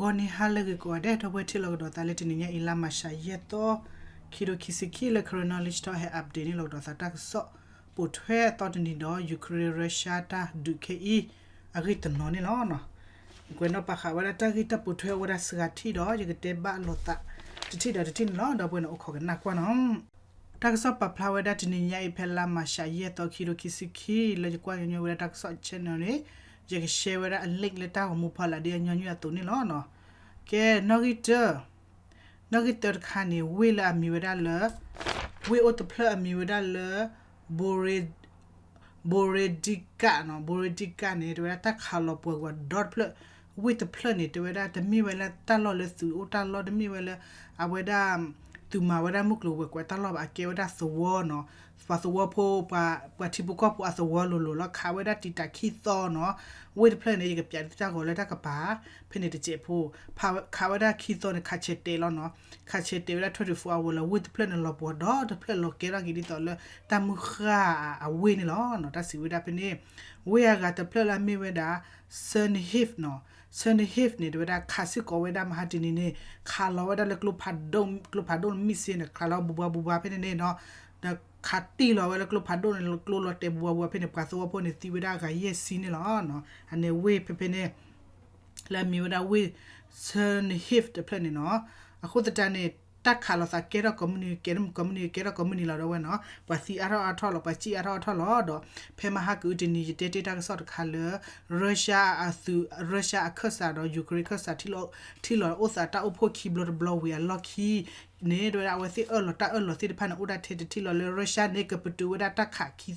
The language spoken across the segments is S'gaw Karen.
ဂီၤနံၤဟါလၢအဂ့ၤကိးဂၤဒဲး ဒီပုၢ်ဝဲၢ်ထံၣ်လိာ်ကဒီးသးလၢတနံၤညါအံၤ လါမၢ်ၡး ယဲၢ်သီ ခံကထိခံဆံခံ လၢ Karen Knowledge Talk ဟဲ update န့ၢ်လိာ်ကဒီးသးတၢ်ကစီၣ်ပိာ်ထွဲအသီတနံၤဒီး Ukraine Russia တၢ်ဒုးခဲအံၤ အဂ့ၢ်တနီၤန့ၣ်လီၤ. ကွဲးနီၣ်ပာ်ဃာ်ဝဲဒၣ်တၢ်ဂ့ၢ်တၢ်ပိာ်ထွဲအိၣ်ဝဲဒၣ်စှၤထံၣ်ဒီး ယကတဲဘၣ်လိာ်သးတထံၣ်ဒီးတထံၣ်န့ၣ်လီၤ. ဒီပုၢ်ဝဲၢ်န့ၣ်အိၣ်ခိးကနၣ်ကွၢ်နီၤ. တၢ်ကစီၣ်ပာ်ဖျါဝဲဒၣ်တနံၤညါအံၤ ဖဲလါမၢ်ၡး ယဲၢ်သီ ခံကထိခံဆံခံ လၢယကွၢ်ညီနုၢ်ဝဲဒၣ်တၢ်ကစီၣ် channel န့ၣ် ယက share ဝဲဒၣ်အ link လၢတၢ်ဂီၤမူဖီလာ်ဒ်အညီနုၢ်အသိးန့ၣ်လီၤ. ကဲ နီၣ်ဂံၢ်တၢ နီၣ်ဂံၢ်တၢတခါန့ၣ် ဝ့ၢ်လၢအမံၤဝဲဒၣ်လၢ ဝ့ၢ်အိၣ်တဖျၢၣ်အမံၤဝဲဒၣ်လၢ Borodivka နီၤ, Borodivka န့ၣ် တဲဝဲဒၣ်တၢ်ခးလီၤပှီၤကွံာ်ဒီတဖျၢၣ်, ဝ့ၢ်တဖျၢၣ်န့ၣ် တဲဝဲဒၣ်တမ့ၢ်ဝဲလၢတၢ်လီၢ်လၢသုးအိၣ်တၢ်လီၢ် တမ့ၢ်ဝဲလၢ အဝဲဒၣ် သုးမၤဝဲဒၣ်မုၢ်ကျိၤဝဲၤကွာ်တၢ်လီၢ်ဘၣ်, အကဲဝဲဒၣ်သဝီနီၤ, ပှၤသဝီဖိ ပှၤထံဖိကီၢ်ဖိအသဝီလိၤလိၤလီၤ, ခးဝဲဒၣ်တံာ်တာ်ခံသီနီၤ, ဝ့ၢ်တဖျၢၣ်န့ၣ် ယကပျးတၢ်ဂီၤလၢတၢ်ကပၤ ဖဲန့ၣ်တစဲးဖိ, ခးဝဲဒၣ်ခံသီန့ၣ် ခးဆဲးတဲာ်လီၤနီၤ, ခးဆဲးတဲာ်ဝဲဒၣ် twenty-four hour လီၤ, ဝ့ၢ်တဖျၢၣ်န့ၣ်လီၤပှီၤဒီတဖျၢၣ်လီၤကဲထီၣ်က့ၤဒ်သိးလၢတၢ်မုၢ်ဃၢ်အဝ့ၢ်န့ၣ်လီၤ. တၢ်စံးဝဲဒၣ်ဖဲန့ၣ် ဝ့ၢ်အဂၤတဖျၢၣ်လၢအမ့ၢ်ဝဲဒၣ် Chernihiv နီၤ, Chernihiv န့ၣ် တဲဝဲဒၣ်ခးစ့ၢ်ကီးဝဲဒၣ်မဟါတနံၤန့ၣ် ခးလီၤဝဲဒၣ်လၢကျိဖးဒိၣ်, ကျိဖးဒိၣ်န့ၣ် missile န့ၣ် ခးလီၤဘူးဘၣ်ဘူးဘၣ်ဖဲန့ၣ်န့ၣ်နီၤ, ဒီးခးတံၢ်လီၤဝဲလၢကျိဖးဒိၣ်န့ၣ် ကျိလီၤတဲာ်ဘူးဘၣ်ဘူးဘၣ်ဖဲန့ၣ် ပှၤသဝီဖိန့ၣ် သံဝဲဒၣ်အဂၤယဲၢ်ဆံန့ၣ်လီၤ. အန့ၣ်ဝ့ၢ်ဖဲဖဲန့ၣ် လၢအမံၤဝဲဒၣ်ဝ့ၢ် Chernihiv တဖျၢၣ်န့ၣ်နီၤ, အဃိသတးန့ၣ် တၢ်ခးလိာ်သးကဲထီၣ်ကိးမုၢ်နံၤ ကဲထီၣ်ကိးမုၢ်နံၤ ကဲထီၣ်ကိးမုၢ်နံၤလီၤဒီးဝဲနီၤ, ပှၤသံအါထီၣ်အါထီၣ်လီၤ, ပှၤစံၣ်အါထီၣ်အါထီၣ်လီၤဒီး ဖဲမဟါကအုတနံၤ ယတဲတ့ၢ်တၢ်ကစီၣ်တခါလၢ Russia အသုး Russia အခၢၣ်စးဒီး Ukraine ခၢၣ်စး ထံၣ်လီၤအိၣ်သးတၢ်အိၣ်ဖှိၣ်ခံဘျီတဘျီဝံၤအလီၢ်ခံန့ၣ် တဲဝဲဒၣ်အဝဲသ့ၣ်အၢၣ်လီၤတၢ်အၢၣ်လီၤသ့ၣ်တဖၣ်န့ၣ် အိၣ်ဒၣ်ထဲတထံၣ်လီၤလၢ Russia န့ၣ် ကပတုာ်ဝဲဒၣ်တၢ်ခးခံသီ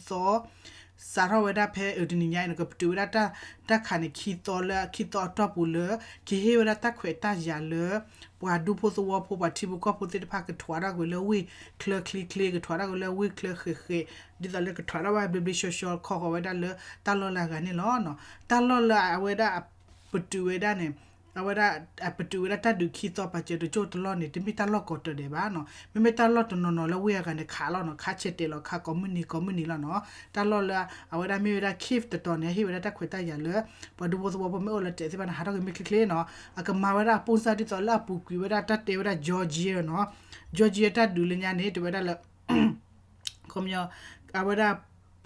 စးထီၣ်ဝဲဒၣ်ဖဲအုတနံၤညါအံၤန့ၣ် ကပတုာ်ဝဲဒၣ်တၢ်ခးန့ၣ်ခံသီလၢခံသီအတီၢ်ပူၤလၢ ကဟ့ၣ်ဝဲဒၣ်တၢ်ခွဲးတၢ်ယာ်လၢ ပှၤဒူဖိသဝီဖိ ပှၤထံဖိကီၢ်ဖိသ့ၣ်တဖၣ် ကထွးထီၣ်ကွံာ်လၢဝ့ၢ်ချၢချ့ချ့ ကထွးထီၣ်ကွံာ်လၢဝ့ၢ်ချၢဃဲးဃဲး ဒ်သိးလၢကထွးထီၣ်ဘၣ်ဘျ့ဘျ့ဆှီဆှီ ခီဃီၤဝဲဒၣ်လၢတၢ်လီၢ်လၢအဂၤန့ၣ်လီၤ. တၢ်လီၢ်လၢအဝဲဒၣ်ပတုာ်ဝဲဒၣ်န့ၣ် အဝဲဒၣ်အပတုာ်ဝဲဒၣ်တၢ်ဒုးခံသီပာ်စၢၤတကၠိၢ်တလီၢ်န့ၣ် တမ့ၢ်တၢ်လီၢ်ကီးတၢၢ်ဒဲးဘၣ်နီၤ, မ့မ့ၢ်တၢ်လီၢ်တနီၤနီၤလၢဝ့ၢ်အဂၤန့ၣ် ခးလီၤနီၤ, ခးဆဲးတဲာ်လီၤ ခးကိးမုၢ်နံၤကိးမုၢ်နံၤလီၤနီၤ. တၢ်လီၢ်လၢအဝဲဒၣ်မ့ၢ်ဝဲဒၣ် Kyiv တတီၤန့ၣ် အဟ့ၣ်ဝဲဒၣ်တၢ်ခွဲးတၢ်ယာ်လၢ ပှၤဒူဖိသဝီဖိမ့ၢ်အိၣ်လၢတဲာ်သ့ၣ်တဖၣ်န့ၣ် ဟးထီၣ်က့ၤမ့ၢ်ချ့ချ့နီၤ, အကမၤဝဲဒၣ်အပူၤစၢ်ဒ်သိးလၢအပူၤကွံာ်ဝဲဒၣ်တၢ်တဲဝဲဒၣ် Georgia နီၤ, Georgia တၢ်ဒုးလၢညါန့ၣ် တဲဝဲဒၣ်လၢ ခီပညီ အဝဲဒၣ်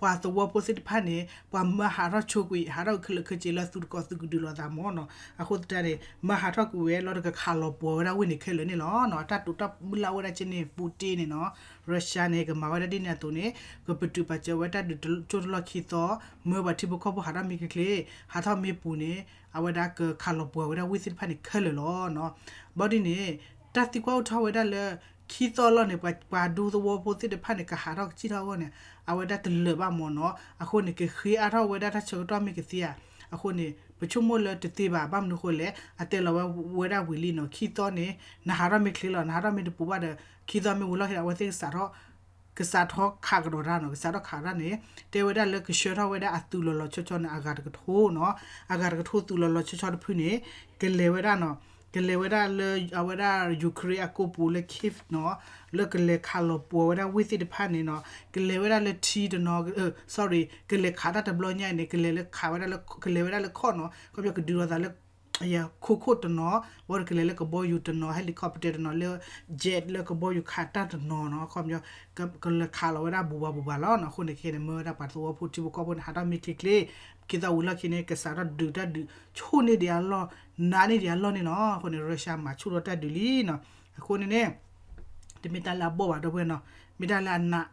ပှၤသဝီဖိသ့ၣ်တဖၣ်န့ၣ် ပှၤမၢဟးထီၣ်ဆိကွံာ် ဟးထီၣ်ခဲလၢာ်ခဲဆ့လၢသုတကိးသုကဒုးလိာ်သးမၢ်နီၤ, အဃိသတးန့ၣ် မၢဟးထီၣ်ကွံာ်ဝဲလီၤ တကခးလီၤပှီၤဝဲဒၣ်ဝ့ၢ်န့ၣ်ခဲလၢာ်န့ၣ်လီၤ. တၢ်တိာ်တၢ်မုၢ်လၢ်အိၣ်ဝဲဒၣ်က့န့ၣ် Putin န့ၣ်နီၤ, Russia န့ၣ် ကမၤဝဲဒၣ်ဒ်န့ၣ်အသိးန့ၣ် ကပတုာ်ပာ်စၢၤဝဲတၢ်ဒုးတကၠိၢ်တလီၢ်ခံသီ, မၢပှၤထံဖိကီၢ်ဖိဟးထီၣ်မ့ၢ်ချ့ချ့, ဟးထီၣ်မ့ၢ်ပူၤန့ၣ် အဝဲဒၣ်ကခးလီၤပှီၤဝဲဒၣ်ဝ့ၢ်သ့ၣ်တဖၣ်န့ၣ်ခဲလၢာ်လီၤနီၤ. ဘၣ်ဒ်န့ၣ် တၢ်သံကွၢ်အိၣ်ထီၣ်ဝဲဒၣ်လၢ ခံသီလီၢ်န့ၣ် ပှၤဒူသဝီဖိသ့ၣ်တဖၣ်န့ၣ် ကဟးထီၣ်ကစံၣ်ထီၣ်အဂီၢ်န့ၣ် အဝဲဒၣ်တလၢာ်ဘၣ်မၢ်နီၤ, အဃိန့ၣ် ကဃ့အါထီၣ်ဝဲဒၣ်တၢ်ဆၢကတီၢ်မ့ၢ်ကသ့ဧါ, အဃိန့ၣ် ပဆိကမိၣ်လၢတသ့ဘၣ်, ဘၣ်မနုၤအဃိလဲၣ် အတဲလီၤဝဲဝဲဒၣ်ဝံၤလံနီၤ, ခံသီန့ၣ် နဟးထီၣ်မ့ၢ်ချ့လီၤ, နဟးထီၣ်မ့ၢ်တပူၤဘၣ်ဒီး ခံသီမ့ၢ်ဝံၤလီၢ်ခံဒီး အဝဲသ့ၣ်ကစးထီၣ် ကစးထီၣ်ခးကဒီးတၢ်နီၤ, ကစးထီၣ်ခးတၢ်န့ၣ် တဲဝဲဒၣ်လၢကဆှၢထီၣ်ဝဲဒၣ်အသုးလီၤလီၤဆီဆီန့ၣ် အဂၤတကထိနီၤ, အဂၤတကထိသုးလီၤလီၤဆီဆီတဖုန့ၣ် ကလဲၤဝဲဒၣ်နီၤ, ကလဲၤဝဲဒၣ်လၢအဝဲဒၣ် Ukraine အကိာ်ပူၤလၢ Kyiv နီၤ, လၢကလဲၤခးလီၤပှီၤဝဲဒၣ်ဝ့ၢ်သ့ၣ်တဖၣ်န့ၣ်နီၤ, ကလဲၤဝဲဒၣ်လၢထံတနီၤ, sorry, ကလဲၤခးတၢ်တဘျီညါအံၤန့ၣ် ကလဲၤလၢခးဝဲဒၣ်လၢ ကလဲၤဝဲဒၣ်လၢခီၣ်နီၤ, ခီပညီကဒုးလိာ်သးလၢ ယခိခိၣ်တနီၤ, ဘၣ်ဒီးကလဲၤလၢကဘီယူၤတနီၤ, helicopter တနီၤ, လၢ jet လၢကဘီယူၤခးတၢ်တနီၤနီၤ, ခီပညီ ကလဲၤခးလီၤဝဲဒၣ်ဘူးဘၣ်ဘူးဘၣ်လီၤနီၤ, အဃိန့ၣ်ခဲန့ၣ် မၢဝဲဒၣ်ပှၤသဝီဖိထံဖိကီၢ်ဖိန့ၣ် ဟးထီၣ်မ့ၢ်ချ့ချ့, ခံသီဝံၤလီၢ်ခံန့ၣ် ကစးထီၣ်ဒုးတၢ်ဒုး ဆိၣ်န့ၢ်ဒံးအလီၢ်, နးန့ၢ်ဒံးအလီၢ်န့ၣ်လီၤ, အဃိန့ၣ် Russia မၤဆူၣ်ထီၣ်တၢ်ဒုးလံနီၤ, အဃိန့ၣ်န့ၣ် တမ့ၢ်တၢ်လၢအဘီၣ်ဘၣ်ဒီပုၢ်ဝဲၢ်နီၤ, မ့ၢ်တၢ်လၢအနး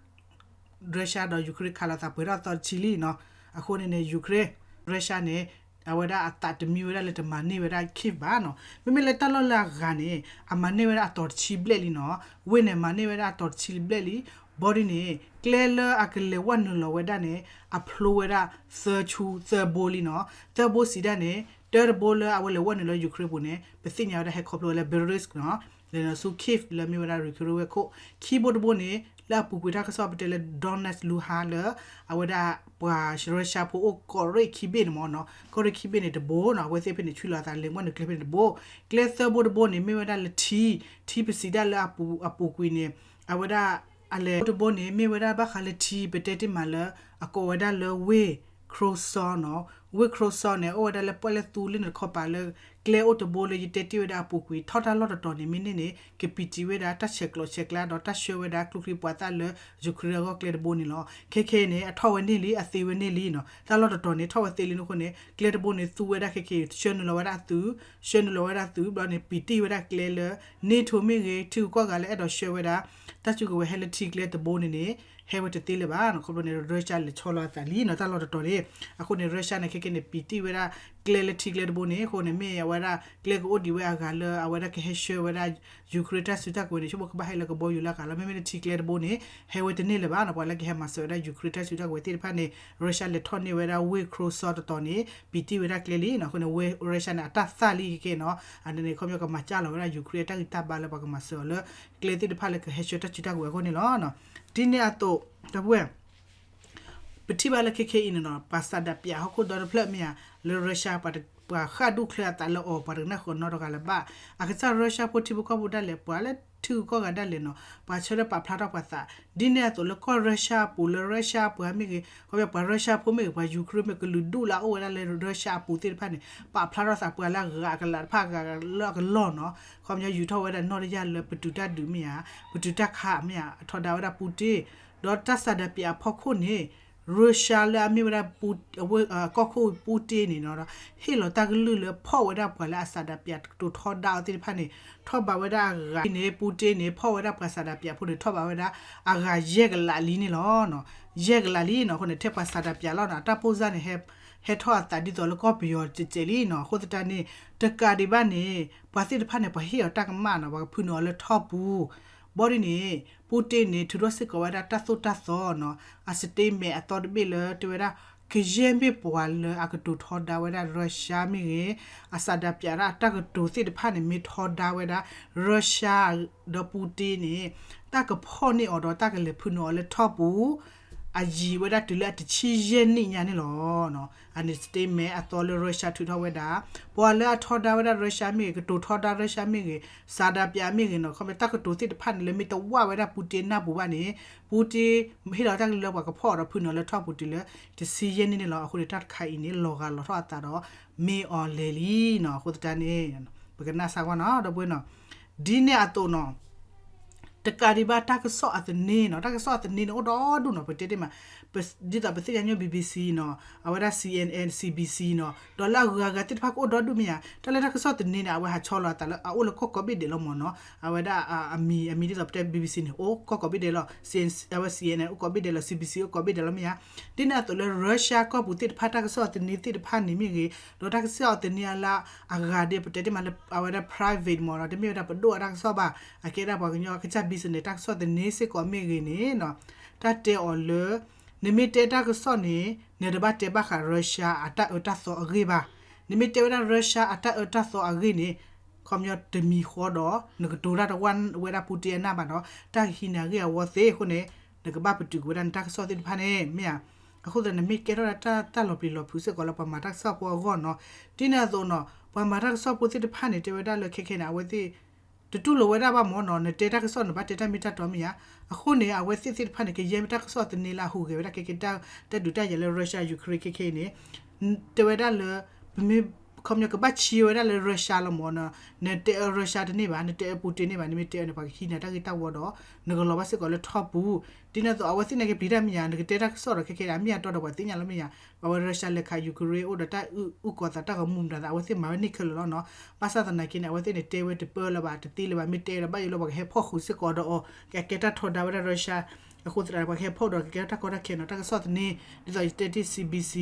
Russia ဒီး Ukraine ခးလိာ်သးပှဲၤထီၣ်သီတဆံလံနီၤ, အဃိန့ၣ်န့ၣ် Ukraine, Russia န့ၣ် အဝဲဒၣ်အသးတမံဝဲဒၣ်လၢတမၤန့ၢ်ဝဲဒၣ် Kyiv ဘၣ်နီၤ, မ့မ့ၢ်လၢတၢ်လီၢ်လၢအဂၤန့ၣ် အမၤန့ၢ်ဝဲဒၣ်အတီၤတဆံဘျဲၣ်လံနီၤ, ဝ့ၢ်န့ၣ် မၤန့ၢ်ဝဲဒၣ်အတီၤတဆံဘျဲၣ်လံ, ဘၣ်ဒ်န့ၣ် ကျဲလၢအကလဲၤဝဲနုာ်လီၤဝဲဒၣ်န့ၣ် အဖျိဝဲဒၣ်သၢဆူသၢဘိလံနီၤ, သၢဘိစံးဒၣ်န့ၣ် တၢတဘိလၢအဝဲလဲၤဝဲနုာ်လၢ Ukraine ပူၤန့ၣ် ပသ့ၣ်ညါဝဲဒၣ်ဟဲခီဖျိဝဲလၢ Bryansk နီၤ လဲၤနုာ်ဆူ Kyiv လၢမ့ၢ်ဝဲဒၣ် Ukraine ဝဲၢ်ခိၣ်, ခံဘိတဘိန့ၣ် လၢအပူၤကွံာ်တၢ်ကစီၣ်ပတဲလၢ Donetsk လူဟါလၢ အဝဲဒၣ်ပှၤ Russia ဖိအိၣ်ကီၢ်ရ့ၣ်ခံဘ့ၣ်န့ၣ်မ့ၢ်နီၤ, ကီၢ်ရ့ၣ်ခံဘ့ၣ်န့ၣ်တဘိနီၤ, အဝဲသ့ၣ်ဖဲန့ၣ် ဆွံလီၤအသးလဲၤဝဲနုာ်ကျဲဖဲန့ၣ်တဘိ, ကျဲသၢဘိတဘိန့ၣ် မ့ၢ်ဝဲဒၣ်လၢထံ, ထံပစံးဒၣ်လၢအပူၤကွံာ်န့ၣ် အဝဲဒၣ် အလဲၤတဘိန့ၣ် မ့ၢ်ဝဲဒၣ်ဘၣ်ဃးလၢထံ ပတဲတ့ၢ်မးလၢ အကိးဝဲဒၣ်လၢဝ့ၢ် Chrysler နီၤ, ဝ့ၢ် Chrysler န့ၣ် အိၣ်ဝဲဒၣ်လၢပှၢ်လၢသူလ့ၤန့ၣ်တခီပၤလၢ ကျဲအိၣ်တဘိလၢယတဲတ့ၢ်ဝဲဒၣ်အပူၤကွံာ် ထီၣ်တၢ်လီၢ်တတီၤန့ၣ် မ့ၢ်န့ၢ်န့ၣ် ကပံာ်တံၢ်ဝဲဒၣ်တၢ်ဆဲးကျိးဆဲးကျၢ ဒီးတၢ်ဆှၢဝဲဒၣ်ကျိချံမျိာ်သၣ်လၢ Ukraine အဂီၢ်ကျဲတဘိန့ၣ်လီၤ. ခဲခဲအံၤန့ၣ် အထီၣ်ဝဲန့ၢ်လံ အသ့ဝဲန့ၢ်လံနီၤ, တၢ်လီၢ်တတီၤန့ၣ် ထီၣ်ဝဲသ့လံန့ၣ်အဃိန့ၣ် ကျဲတဘိန့ၣ် သူဝဲဒၣ်ခဲခဲအံၤ ဆှၢနုာ်လီၤဝဲဒၣ်အသုး ဆှၢနုာ်လီၤဝဲဒၣ်သုး ဘျီန့ၣ် ပံာ်တံၢ်ဝဲဒၣ်ကျဲလၢ NATO မ့ၢ်ဂ့ၤ ထံဂုၤကီၢ်ဂၤလၢအဲၣ်ဒိးဆှၢဝဲဒၣ် တၢ်စုကဝဲၤဟဲလၢထံကျဲတဘိန့ၣ်န့ၣ် ဟဲဝဲတသ့လၢၤဘၣ်နီၤ. ခီဖျိန့ၣ် Russia လဲၤဆီလီၤအသးလံနီၤ တၢ်လီၢ်တတီၤန့ၣ်. အဃိန့ၣ် Russia န့ၣ် ခဲခဲန့ၣ် ပံာ်တံၢ်ဝဲဒၣ်ကျဲလၢထံကျဲတဘိန့ၣ် အဃိန့ၣ် မ့ၢ်အဝဲဒၣ်ကျဲကအိၣ်ဒံးဝဲအဂၤလၢ အဝဲဒၣ်ကဟဲဆှၢဝဲဒၣ် Ukraine တၢ်စုတၢ်ကဝဲၤန့ၣ် ဆိကမိၣ်ကဘၣ်ဟဲလၢကဘီယူၤလၢအဂၤလီၤ. မ့မ့ၢ်လၢထံကျဲတဘိန့ၣ် ဟဲဝဲတန့ၢ်လၢၤဘၣ်နီၤ. ပှၤလၢကဟဲမၤစၢၤဝဲဒၣ် Ukraine တၢ်စုတၢ်ကဝဲၤသ့ၣ်တဖၣ်န့ၣ် Russia လဲၤထီၣ်န့ၢ်ဝဲဒၣ်ဝ့ၢ် Chrysler တတီၤန့ၣ် ပံာ်တံၢ်ဝဲဒၣ်ကျဲလံနီၤ. အဃိန့ၣ် ဝ့ၢ် Russia န့ၣ် အတၢ်သၣ်လံခဲခဲနီၤ. အန့ၣ်န့ၣ် ခီပညီကမၤစၢ်လီၤဝဲဒၣ် Ukraine အတၢ်ဂံၢ်တၢ်ဘါလၢပှၤကမၤစၢၤအီၤလၢ ကျဲသ့ၣ်တဖၣ်လၢကဟဲဆှၢတၢ်စုတၢ်ကဝဲၤအဂီၢ်န့ၣ်လီၤ. ဒ်န့ၣ်အသိး ဒီပုၢ်ဝဲၢ် ပထံၣ်ဘၣ်လၢခဲခဲအံၤန့ၣ်နီၤ ပှၤဆန္ဒပြဟီၣ်ခိၣ်ဒီတဖျၢၣ်မ့ၢ်ဧါ လၢ Russia ပှၤဃၣ်ဒူၣ်ချၢအသးလၢအီၤ ပှၤတကနၣ်ဃုာ်နီတဂၤလၢၤဘၣ်. အကစၢ် Russia ဖိထံဖိကီၢ်ဖိဒၣ်လဲာ် ပှၤလၢထံဂုၤကီၢ်ဂၤဒၣ်လဲာ်နီၤ ပှၤဆၢထၢၣ်ပာ်ဖျါထီၣ်ပှၤသး ဒ်န့ၣ်အသိးလၢကီၢ် Russia အပူၤလၢ Russia ပှၤမ့ၢ်ဂ့ၤ ခီပညီပှၤ Russia ဖိမ့ၢ်ဂ့ၤ ပှၤ Ukraine မ့ၢ်ဂ့ၤ ကလုာ်ဒူၣ်လၢအအိၣ်ဝဲဒၣ်လၢ Russia အပူၤသ့ၣ်တဖၣ်န့ၣ် ပာ်ဖျါထီၣ်သးပှၤလၢအဂၤအကလးတဖၣ်အဂၤလၢအကလီၢ်နီၤ. ခီပညီယူၤထီၣ်ဝဲဒၣ်နီၣ်တယၢ်လၢပတုာ်တၢ်ဒုးမ့ၢ်ဧါ ပတုာ်တၢ်ခးမ့ၢ်ဧါ အထီဒါဝဲဒၣ် Putin ဒီးတၢ်ဆန္ဒပြအဖီခိၣ်န့ၣ် Russia လၢအမ့ၢ်ဝဲဒၣ် ကီၢ်ခိၣ် Putin န့ၣ်နီၤ ဟ့ၣ်လီၤတၢ်ကလုၢ်လၢဖီၣ်ဝဲဒၣ်ပှၤလၢအဆန္ဒပြကတိၤထီဒါအီၤသ့ၣ်တဖၣ်န့ၣ် ထီၣ်ဘးဝဲဒၣ်အဂၤန့ၣ် Putin န့ၣ် ဖီၣ်ဝဲဒၣ်ပှၤဆန္ဒပြဖိန့ၣ် ထီၣ်ဘးဝဲဒၣ်အဂၤယဲၢ်ကလးလံန့ၣ်လီၤ. ယဲၢ်ကလးလံနီၤ. အဃိန့ၣ် ထဲပှၤဆန္ဒပြလီၤနီၤ အတၢ်ပိၢ်စၢ်န့ၣ် ဟဲထီၣ်အသးဒ်သိးလၢကီၢ်ပယီၤစဲးစဲးလံနီၤ. အဃိသတးန့ၣ် တကးဒံးဘၣ်န့ၣ် ပှၤသ့ၣ်တဖၣ်န့ၣ် ပှၤဟ့ၣ်အီၤတၢ်ကမၣ်နီၤ ပှၤကဖုနုာ်အီၤလၢထီၣ်ပူၤ ဘီဒ်န့ၣ် Putin န့ၣ် ထုးထီၣ်စ့ၢ်ကီးဝဲဒၣ်တၢ်သိၣ်တၢ်သီနီၤ အ statement အသီတဘ့ၣ်လၢတဲဝဲဒၣ် ကယဲၢ်မ့ၢ်ပှၤလၢအကတိၤထီဒါဝဲဒၣ် Russia မ့ၢ်ဂ့ၤ အဆန္ဒပြတၢ်အတၢ်ကတိၤသ့ၣ်တဖၣ်န့ၣ် မ့ၢ်ထီဒါဝဲဒၣ် Russia ဒီး Putin န့ၣ် တၢ်ကဖီၣ်န့ၢ်အီၤဒီးတၢ်ကလဲၤဖုနုာ်အီၤလၢထီၣ်ပူၤ အယံာ်ဝဲဒၣ်တုၤလၢအတဆံယဲၢ်နံၣ်ညါန့ၣ်လီၤ. အန့ၣ် statement အသီလၢ Russia ထုးထီၣ်ဝဲဒၣ် ပှၤလၢအထီဒါဝဲဒၣ် Russia မ့ၢ်ဂ့ၤ ကတိၤထီဒါ Russia မ့ၢ်ဂ့ၤ ဆန္ဒပြမ့ၢ်ဂ့ၤနီၤ ခီဖျိတၢ်ကတိၤသ့ၣ်တဖၣ်န့ၣ် လၢမ့ၢ်တဝၢ်ဝဲဒၣ် Putin နၢ်ပူၤဘၣ်န့ၣ် Putin ဟ့ၣ်လီၤတၢ်ကလုၢ်လၢပှၤကဖီၣ်အီၤဒီးဖုနုာ်လၢထီၣ်ပူၤတုၤလၢ တဆံယဲၢ်နံၣ်န့ၣ်လီၤ. အဃိန့ၣ် တၢ်တခါအံၤန့ၣ် လီၤဂာ်လီၤထီၣ်အသးဒီး မ့ၢ်အီၤလဲၤလံနီၤ. အဃိသတးန့ၣ် ပကနၣ်စၢ်ကွၢ်နီၤ ဒီပုၢ်ဝဲၢ်နီၤ ဒ်န့ၣ်အသိးနီၤ တကးဒံးဘၣ်တၢ်ကစီၣ်အသန့နီၤ တၢ်ကစီၣ်အသန့န့ၣ် အိၣ်ဒီဒူၣ်နီၤ ပတဲတ့ၢ်မး ဒ်သိးပသ့ၣ်ညါညီ BBC နီၤ အဝဲဒၣ် CNN, CBC နီၤ ဒီးလၢအဂၤဂၤသ့ၣ်တဖၣ်ကအိၣ်ဒီဒူၣ်မ့ၢ်ဧါ တၢ်လၢတၢ်ကစီၣ်သန့န့ၣ် အဝဲဟးဆီလီၤအသးလၢအအိၣ်လၢကီၢ်ကိးဘ့ၣ်ဒဲးလီၤမ့ၢ်နီၤ အဝဲဒၣ်အမံၤ အမံၤဒ်သိးပတဲ BBC န့ၣ် အိၣ်ကီၢ်ကိးဘ့ၣ်ဒဲးလီၤ အဝဲ CNN အိၣ်ကိးဘ့ၣ်ဒဲးလီၤ CBC အိၣ်ကိးဘ့ၣ်ဒဲးလီၤမ့ၢ်ဧါ ဒ်န့ၣ်အသိးလၢ Russia ကီၢ်ပူၤသ့ၣ်တဖၣ် တၢ်ကစီၣ်အသန့သ့ၣ်တဖၣ်န့ၣ်မ့ၢ်ဂ့ၤ ဒီးတၢ်ကစီၣ်အသန့အလၢအဂၤဒ်ပတဲတ့ၢ်မးလၢ အဝဲဒၣ် private မ့ၢ်နီၤ တမ့ၢ်ဝဲဒၣ်ပဒိၣ်အတၢ်ကစီၣ်ဘၣ် အကဲဒၣ်ပှၤကညီအကစၢ် business တၢ်ကစီၣ်သန့စ့ၢ်ကီးမ့ၢ်ဂ့ၤန့ၣ်နီၤ တၢ်တဲအီၤလၢ နမ့ၢ်တဲတၢ်ကစီၣ်န့ၣ် နတဘၣ်တဲဘၣ်ဃး Russia အတၢ်အၢတၢ်သီအဂ့ၢ်ဘၣ်. နမ့ၢ်တဲဝဲဒၣ် Russia အတၢ်အၢတၢ်သီအဂ့ၢ်န့ၣ် ခီပညီတမံၤဃီဒီး နကတိၤတၢ်တဝၢ်ဝဲဒၣ် Putin အနၢ်ဘၣ်ဒီး တၢ်ကဟံးန့ၢ်အဂ့ၢ်အဝီသ့အဃိန့ၣ် နကဘၣ်ပတုာ်ကွံာ်ဝဲဒၣ်နတၢ်ကစီၣ်သ့ၣ်တဖၣ်န့ၣ် မ့ၢ်ဧါ. အဃိသတး နမ့ၢ်ကဲထီၣ်ဒၣ်တၢ်လီၤပျံၤလီၤဖုးစ့ၢ်ကီးလၢပှၤမၤတၢ်ကစီၣ်ဖိအဂီၢ်နီၤ. ဒ်န့ၣ်အသိးနီၤ ပှၤမၤတၢ်ကစီၣ်ဖိသ့ၣ်တဖၣ်န့ၣ် တဲဝဲဒၣ်လၢခဲခဲန့ၣ် အဝဲသ့ၣ် တတူၢ်လိာ်ဝဲဒၣ်ဘၣ်မ့ၢ်နီၤ နတဲတၢ်ကစီၣ်န့ၣ် ဘၣ်တဲတၢ်မ့ၢ်တၢ်တီမ့ၢ်ဧါ. အဃိန့ၣ် အဝဲသ့ၣ်သ့ၣ်တဖၣ်န့ၣ် ကယဲၢ်မ့ၢ်တၢ်ကစီၣ်သန့လၢအဟူးဂဲၤဝဲဒၣ်ခဲခဲ တၢ်ဒုးတၢ်ယၤလၢ Russia Ukraine ခဲခဲအံၤန့ၣ် တဲဝဲဒၣ်လၢ ပမ့ၢ် ခီပညီကဘၣ်ဆံးဝဲဒၣ်လၢ Russia လီၤမ့ၢ်နီၤ နတဲအၢ Russia တန့ၢ်ဘၣ် နတဲအၢ Putin န့ၢ်ဘၣ် နမ့ၢ်တဲအၢန့ၣ် ပှၤကဟံးန့ၢ်တၢ်ဂ့ၢ်တၢ်ဝီဒီး နကလီၤဘၣ်စ့ၢ်ကီးလၢထီၣ်ပူၤ ဒ်န့ၣ်အသိး အဝဲသ့ၣ်န့ၣ်ကပျံၤတၢ်မ့ၢ်ဧါ နကတဲတၢ်ကစီၣ်ဒီးခဲခဲအံၤ အမ့ၢ်အတီဒီးပှၤသ့ၣ်ညါလီၤမ့ၢ်ဧါ. အဝဲ Russia လဲၤခး Ukraine အိၣ်ဒီးတၢ်အုၣ်ကီၤသးတၢ်ဂီၤမူမတၤသး အဝဲသ့ၣ်မၤဝဲန့ၢ်ခဲလၢာ်လီၤနီၤ. ဘၣ်ဆၣ်သနာ်က့န့ၣ် အဝဲသ့ၣ်န့ၣ် တဲဝဲတပၢလၢၤဘၣ် တသ့လၢၤဘၣ် မ့ၢ်တဲဒီးဘၣ်ယိၣ်လၢပှၤကဟဲဖီၣ်ဃုာ်စ့ၢ်ကီးဒီးအီၤ ကကဲတၢ်ထီဒါဝဲဒၣ် Russia အဃိသတး ပှၤကဟဲဖီၣ်ဒီးကကဲတၢ်ကီတၢ်ခဲနီၤ တၢ်ကစီၣ်သန့ ဒ်သိးယတဲတ့ၢ် CBC,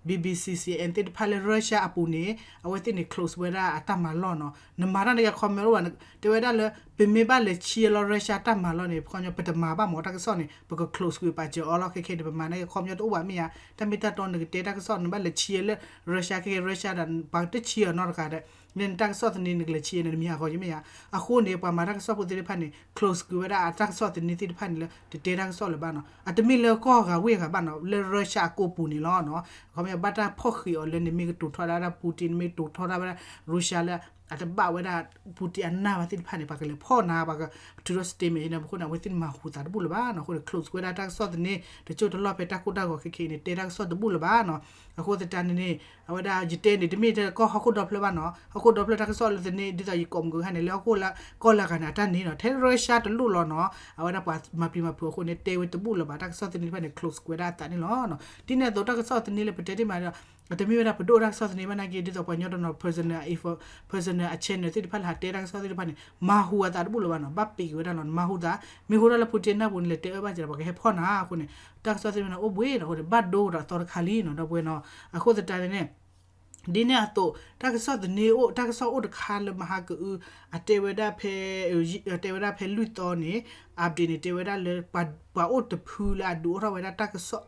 BBC, CNN သ့ၣ်တဖၣ်လၢ Russia အပူၤန့ၣ် အဝဲသ့ၣ်န့ၣ် close ဝဲဒၣ်အတၢ်မၤလီၢ်နီၤ. နမၤတၢ်န့ၣ် comment အိၣ်ဘၣ် တဲဝဲဒၣ်လၢ ပမ့ၢ်ဘၣ်လဲၤဆံးလီၤ Russia တၢ်မၤလီၢ်န့ၣ် ခီပညီ ပတမၤဘၣ်မ့ၢ်တၢ်ကစီၣ်န့ၣ် ပက close ကွံာ်ပာ်စၢၤအီၤလီၤ ခဲခဲန့ၣ် ပမၤန့ၣ် comment တအိၣ်ဘၣ်မ့ၢ်ဧါ. တၢ်မ့ၢ်တၢ်တီ နကတဲတၢ်ကစီၣ် နဘၣ်လဲၤဆံးလၢ Russia ခဲခဲ Russia ဒီး ပှၤတဆံးအီၤနီတဂၤဒီး နတၢ်ကစီၣ်သန့နကလဲၤဆံးန့ၣ် နမံၤဟးဂီၤယမ့ၢ်ဧါ. အဃိန့ၣ် ပှၤမၤတၢ်ကစီၣ်ဖိသ့ၣ်တဖၣ်န့ၣ် close ကွံာ်ဝဲဒၣ်အတၢ်ကစီၣ်သန့သ့ၣ်တဖၣ်န့ၣ်လၢ တတဲတၢ်ကစီၣ်လၢၤဘၣ်နီၤ. အတမ့ၢ်လၢကီၢ်ဂၤဝ့ၢ်ဂၤဘၣ်နီၤ လၢ Russia အကိးပူၤန့ၣ်လီၤနီၤ. ခီပညီဘၣ်တၢ်ဖီၣ်ဃံးအီၤလၢနမ့ၢ်ကတိၤထီဒါဝဲဒၣ် Putin နမ့ၢ်ကတိၤထီဒါဝဲဒၣ် Russia လၢ အတဘၣ်ဝဲဒၣ် Putin အနၢ်ဘၣ်သ့ၣ်တဖၣ်န့ၣ် ပှၤကလဲၤဖီၣ်နၤ ပှၤကထုးထီၣ် statement န့ၣ် အဃိန့ၣ် အဝဲသ့ၣ်န့ၣ်မၤဟူးသးတဘူၣ်လၢၤဘၣ်နီၤ. အဃိန့ၣ် close ဝဲဒၣ်တၢ်ကစီၣ်သန့ တကၠိၢ်တလီၢ်ဖဲတၢ်ကိၢ်တၢ်ဂီၤခဲခဲအံၤန့ၣ် တဲတၢ်ကစီၣ်တဘူၣ်လၢၤဘၣ်နီၤ. အဃိသတးန့ၣ်န့ၣ် အဝဲဒၣ်ယတဲန့ၣ် တမ့ၢ်ထဲကီၢ်ဟီၣ်ခိၣ်ဒီဖျၢၣ်ဘၣ်နီၤ. ဟီၣ်ခိၣ်ဒီဖျၢၣ်တၢ်ကစီၣ်လၢသန့ ဒ်သိးယကိးမုၢ်ကဟါန့ၣ် လၢဟီၣ်ခိၣ်လၢကီၢ်လၢအဂၤန့ၣ် အတၢ်န့ၣ်နီၤ ထဲ Russia တလိၣ်လီၤနီၤ. အဝဲဒၣ်ပှၤမၤပျံၤမၤဖုးအဃိန့ၣ် တဲဝဲတဘူၣ်လၢၤဘၣ် တၢ်ကစီၣ်သန့တဖၣ်န့ၣ် close ကွဲးဒၣ်အသးန့ၣ်လီၤ. ဒ်န့ၣ်အသိးတၢ်ကစီၣ်သန့လၢပတဲတ့ၢ်မးဒီး အတမ့ၢ်ဝဲဒၣ်ပဒိၣ်တၢ်ကစီၣ်သန့ဘၣ်နာ်က့ ဒ်သိးပှၤညီတနီၤ personal info personal အ channel သ့ၣ်တဖၣ်လၢဟးတဲတၢ်ကစီၣ်သ့ၣ်တဖၣ်န့ၣ် မၤဟူးအသးတဘူၣ်လၢၤဘၣ်နီၤ. ဘၣ်ပ့ၤက့ၤဝဲဒၣ်လီၤ မၤဟူးသး မ့ၢ်ဟူးထီၣ်လၢ Putin နၢ်ပူၤန့ၣ် လဲၤတဲအၢဘၣ်စၢၤဒီး ပှၤကဟဲဖီၣ်နၤအဃိန့ၣ် တၢ်ကစီၣ်သ့ၣ်တဖၣ်န့ၣ် အိၣ်ဘှံးဒီးအဃိန့ၣ် ဘၣ်ဒိဒီးအသီတခါလံနီၤ ဒီပုၢ်ဝဲၢ်နီၤ. အဃိသတးန့ၣ်န့ၣ် ဒ်န့ၣ်အသိး တၢ်ကစီၣ်သန့အိၣ် တၢ်ကစီၣ်အိၣ်တခါလၢမဟါကအု အတဲဝဲဒၣ်ဖဲ တဲဝဲဒၣ်ဖဲလွံၢ်သီန့ၣ် update န့ၣ် တဲဝဲဒၣ်လၢ ပှၤအိၣ်တဖုလၢအဒုးအိၣ်ထီၣ်ဝဲဒၣ်တၢ်ကစီၣ်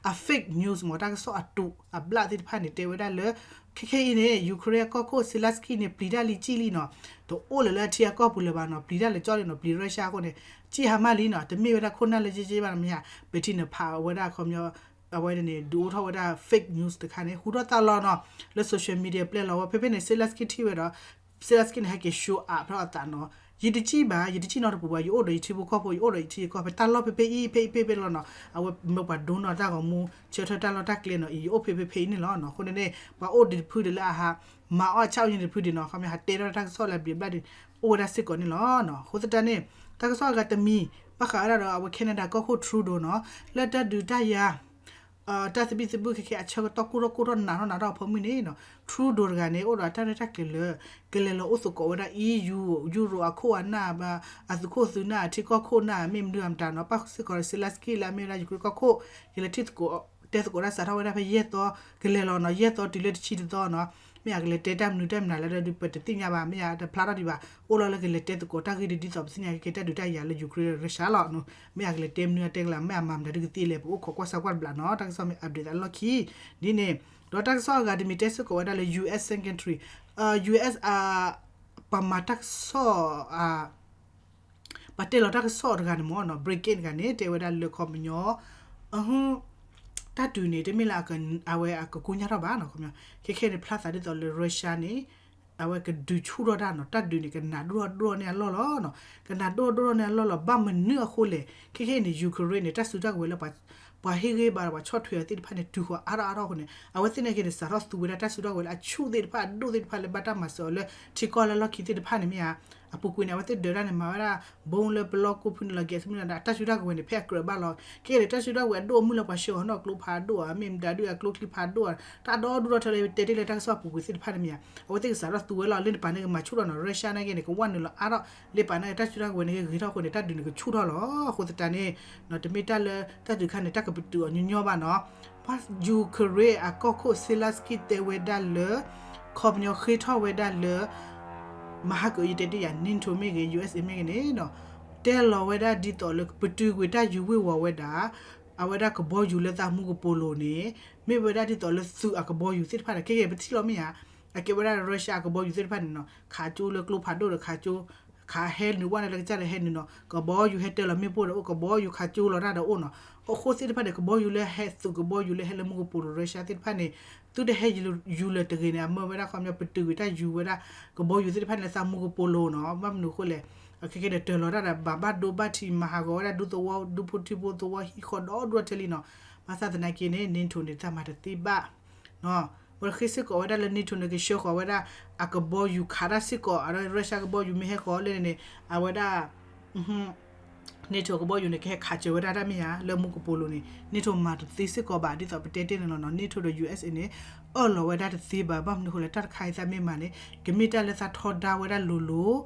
အ fake news မ့ၢ် တၢ်ကစီၣ်အတူးအဘျၣ်သ့ၣ်တဖၣ်န့ၣ် တဲဝဲဒၣ်လၢ ခဲခဲအံၤန့ၣ် Ukraine အကီၢ်ခိၣ် Zelensky န့ၣ် ပျံၤတၢ်လံကံၣ်လံနီၤ တအိၣ်လၢၤလၢအထံအကီၢ်ပူၤလၢၤဘၣ်နီၤ ပျံၤတၢ်လၢကၠီလံနီၤ ပျံၤ Russia အဃိန့ၣ် ကံၣ်ဟါမၢ်လံနီၤ တမ့ၢ်ဝဲဒၣ်ခိၣ်နၢ်လၢက့က့ဘၣ်နီၤ မ့ၢ်ဧါ ပထံၣ်န့ၣ်ဖးဝဲဒၣ်ခီပညီ အဝဲန့ၣ် ဒုးအိၣ်ထီၣ်ဝဲဒၣ် fake news တခါန့ၣ် ဟူထီၣ်သါလီၤနီၤ လၢ social media ပျဲလီၤဝဲ ဖဲဖဲန့ၣ် Zelensky ထံၣ်ဝဲဒီး Zelensky န့ၣ် ဟဲက့ၤ show up ထီၣ်အသးနီၤ ယတကံၣ်ဘၣ် ယတကံၣ်နီတပူၤဘၣ် ယအိၣ်ဒီးယထံဖိကီၢ်ဖိ ယအိၣ်ဒီးယထံယကီၢ် ဖဲတၢ်လီၢ်ဖဲဖဲအံၤ ဖဲအံၤဖဲဖဲလီၤနီၤ အဝဲမၢပှၤဒိနီၢ်တၢ်ဂီၤမူ ဆၢထၢၣ်တၢ်လီၢ်တၢ်ကျဲနီၤ အံၤယအိၣ်ဖဲဖဲဖဲအံၤန့ၣ်လီၤနီၤ အဃိန့ၣ်န့ၣ် ပှၤအိၣ်ဒံးတဖုဒီးလၢအဟး မၤအီၣ်အဆၣ်အံၤန့ၣ်တဖုဒံးနီၤ ခီပညီဟးတဲထီၣ်တၢ်ကစီၣ်လၢအဘျံးဘျၣ်ဒံး အိၣ်ဝဲဒၣ်စ့ၢ်ကီးန့ၣ်လီၤနီၤ အဃိသတးန့ၣ် တၢ်ကစီၣ်အဂၤတမံၤ ဘၣ်ဃးဝဲဒၣ်ဒီး အဝဲ Canada ကီၢ်ခိၣ် Trudeau နီၤ လၢတၢ်ဒုးတၢ်ယၤ တၢ်သဘံၣ်သဘုၣ်ခဲခဲအဆၢကတီၢ်ကိၢ်ထီၣ်ကိၢ်ထီၣ်နးထီၣ်နးထီၣ်အဖၢမုၢ်န့ၣ်နီၤ Trudeau တဂၤန့ၣ် အိၣ်ဒီးတၢ်ရဲၣ်တၢ်ကျဲၤလၢ ကလဲၤလီၤအိၣ်သကိးဝဲဒၣ် EU Europe အခိၣ်အနၢ် အသုးခိၣ်သုးနၢ် အထံကီၢ်ခိၣ်နၢ် မ့ၢ်မနုၤအမတၤနီၤ ပၣ်စ့ၢ်ကီးဒီး Zelensky လၢအမ့ၢ်ဝဲဒၣ် Ukraine ကီၢ်ခိၣ် ကလဲၤထံၣ်သကိး တဲသကိးတၢ်စးထီၣ်ဝဲဒၣ်ဖဲယဲၢ်သီ ကလဲၤလီၤနီၤ ယဲၢ်သီတုၤလၢတဆံတသီနီၤ မ့ၢ်အကလဲၤတဲတၢ်မနုၤတၢ်မနုၤလၢဒုးပတသ့ၣ်ညါဘၣ် မ့ၢ်အတဖျါထီၣ်ဒံးဘၣ် အိၣ်လီၤလၢကလဲၤတဲသကိးတၢ်ဂ့ၢ်ဒ်သိးပသ့ၣ်ညါက့ၤတၢ်ဒုးတၢ်ယၤလၢ Ukraine Russia လီၤ မ့ၢ်အကလဲၤတဲမနုၤအတဲကလၤ မ့ၢ်အမၤမတၤဒုးကသ့လဲၣ် ပအိၣ်ခိးကွၢ်စၢ်ကွၢ်တဘျးနီၤ တၢ်ကစီၣ်မ့ၢ် update သးလီၢ်ခံ ဒ်န့ၣ် ဒီးတၢ်ကစီၣ်အဂၤတမံၤတဲစ့ၢ်ကီးဝဲဒၣ်လၢ US secretary US ပှၤမၤတၢ်ကစီၣ် ပှၤတဲလီၤတၢ်ကစီၣ်တဂၤန့ၣ်မ့ၢ်နီၤ Blinken တဂၤန့ၣ် တဲဝဲဒၣ်လၢခီပညီ တၢ်ဒုးန့ၣ် တမ့ၢ်လၢအဝဲအကကူညါထီၣ်ဘၣ်နီၤ ခီပညီ ခဲခဲန့ၣ် ဖျါသးဒ်သိးလၢ Russia န့ၣ် အဝဲကဒုးဆူၣ်ထီၣ်တၢ်နီၤ တၢ်ဒုးန့ၣ် ကနးဒိၣ်ထီၣ်ဒိၣ်ထီၣ်န့ၢ်အလီၢ်လီၤနီၤ ကနးဒိၣ်ထီၣ်ဒိၣ်ထီၣ်န့ၢ်အလီၢ်လီၤ ဘၣ်မနုၤအဃိလဲၣ် ခဲခဲအံၤန့ၣ် Ukraine န့ၣ် တၢ်စုတၢ်ကဝဲၤလၢ ပှၤဟ့ၣ်ဂံၢ်ဘါဒီးပှၤဆီၣ်ထွဲအီၤသ့ၣ်တဖၣ်န့ၣ် တုၤဃီၤအါထီၣ်အါထီၣ်အဃိန့ၣ် အဝဲသ့ၣ်န့ၣ်က့ၤန့ၣ် စးထီၣ်သူဝဲဒၣ်တၢ်စုတၢ်ကဝဲၤလၢအဆူၣ်သ့ၣ်တဖၣ် အဒိၣ်သ့ၣ်တဖၣ်လၢဘၣ်တၢ်မၤစၢၤအီၤလၢထံကီၢ်လၢလီၢ်ခံသ့ၣ်တဖၣ်န့ၣ်မ့ၢ်ဧါ အပူၤကွံာ်န့ၣ် အဝဲသ့ၣ်ဒၢးတၢ်န့ၣ် မၤဝဲဒၣ် bomb လၢပလီၢ်ကိၢ်ဖုန့ၣ်လီၤ ကဲးဆမုၢ်လီၤဒီး အတၢ်စုတၢ်ကဝဲၤန့ၣ် ဖဲအကြၢးဘၣ်လီၤ ခဲအံၤန့ၣ် တၢ်စုတၢ်ကဝဲၤအဒိၣ်အမုၢ်လၢပှၤဆှၢအီၤနီၢ်ကျိဖးဒိၣ်ဧါ မ့ၢ်မတၤဒုးအကျိချံဖးဒိၣ်ဧါ တၢ်ဒီဒူၣ်ထီၣ်ထဲလၢတဲတ့ၢ်လၢတၢ်ကစီၣ်အပူၤကွံာ်သ့ၣ်တဖၣ်န့ၣ်မ့ၢ်ဧါ အဝဲသ့ၣ်ကစးထီၣ်သူဝဲလီၤ လၢန့ၣ်ပာ်န့ၣ်ကမၤဆူၣ်ထီၣ်နီၤ Russia န့ၣ်က့ၤန့ၣ် ကဝဲနုာ်လီၤအါထီၣ် လၢပာ်န့ၣ်က့ၤ တၢ်စုတၢ်ကဝဲၤန့ၣ်က့ၤဂ့ၤထီၣ်အဃိန့ၣ် တၢ်ဒုးန့ၣ်ကဆူၣ်ထီၣ်လီၤ အဃိသတးန့ၣ် တမ့ၢ်တၢ်လၢတၢ်ဒုးခါန့ၣ် တၢ်ကပတုာ်အီၤညီညီဘၣ်နီၤ ပှၤ Ukraine အကီၢ်ခိၣ် Zelensky တဲဝဲဒၣ်လၢ ခီပညီဃ့ထီၣ်ဝဲဒၣ်လၢ မဟါကအုယတဲတ့ၢ်ယၤ NATO မ့ၢ်ဂ့ၤ USA မ့ၢ်ဂ့ၤန့ၣ်နီၤ တဲလီၤဝဲဒၣ်ဒ်သိးလၢပတုာ်ကွံာ်တၢ်ယူၤဝ့ၤဝီၤဝဲဒၣ် အဝဲဒၣ်ကဘီယူၤလၢသးမူကပိာ်လိၤန့ၣ် မ့ၢ်ဝဲဒၣ်ဒ်သိးလၢသုးအကဘီယူၤသ့ၣ်တဖၣ်န့ၣ် ခဲက့ၤပထံၣ်လီၤမ့ၢ်ဧါ အကဲဝဲဒၣ် Russia အကဘီယူၤသ့ၣ်တဖၣ်န့ၣ်နီၤ ခးကၠိလၢကျိဖးဒိၣ်ဒီးခးကၠိ ခးဟဲနုာ်ဝဲန့ၣ်လၢကစၢ်ဒီးဟဲနုာ်နီၤ ကဘီယူၤဟဲတၢလီၤမ့ၣ်ပိၢ်ဒီးအိၣ် ကဘီယူၤခးကၠိလီၤတၢ်ဒီးအိၣ်နီၤ အဃိသ့ၣ်တဖၣ်န့ၣ် ကဘီယူၤလၢဟဲသုး ကဘီယူၤလၢဟဲလၢမူကပိာ်လိၤ Russia သ့ၣ်တဖၣ်န့ၣ် သုတဟဲယူၤလၢၤတဂ့ၤန့ၣ် အမၢဝဲဒၣ်ခီပညီပတုာ်ကွံာ်တၢ်ယူၤဝဲဒၣ် ကဘီယူၤသ့ၣ်တဖၣ်န့ၣ်လၢသးမူကပိာ်လိၤနီၤ ဘၣ်မနုၤအဃိလဲၣ် အခဲကဲဒီးတၢလီၤတၢ်ဒီး ဘၣ်ဘၣ်ဒိဘၣ်ထံးမၤဟးဂီၤဝဲဒၣ်ဒူသဝီ ဒူဖိထံဖိသဝီဟံၣ်ဃီဒီဒူၣ်ထဲလံနီၤ ဘၣ်ဆၣ်သနာ်က့န့ၣ် NATO န့ၣ် တၢ်မၤတသ့ဘၣ် ဝဲဃ့စ့ၢ်ကီးဝဲဒၣ်လၢ NATO န့ၣ် ကဆှၢဃီၤဝဲဒၣ် အကဘီယူၤခးတၢ်စ့ၢ်ကီး အဒီး Russia ကဘီယူၤမ့ၢ်ဟဲဃီၤလၢန့ၣ်န့ၣ် အဝဲဒၣ် NATO ကဘီယူၤန့ၣ် ကဟဲခးစၢၤဝဲဒၣ်တၢ်မ့ၢ်ဧါ လၢမူကပိာ်လိၤန့ၣ် NATO မၤတသ့စ့ၢ်ကီးဘၣ် ဒ်သိးပတဲတ့ၢ်န့ၣ်လီၤနီၤ NATO ဒီး USA န့ၣ် အၢၣ်လီၤဝဲဒၣ်တသ့ဘၣ် ဘၣ်မနုၤအဃိလဲၣ် တၢ်တခါအံၤသးမ့ၢ်မၤန့ၣ် ကမ့ၢ်တၢ်လၢသးထီဒါဝဲဒၣ်လိၤလိၤ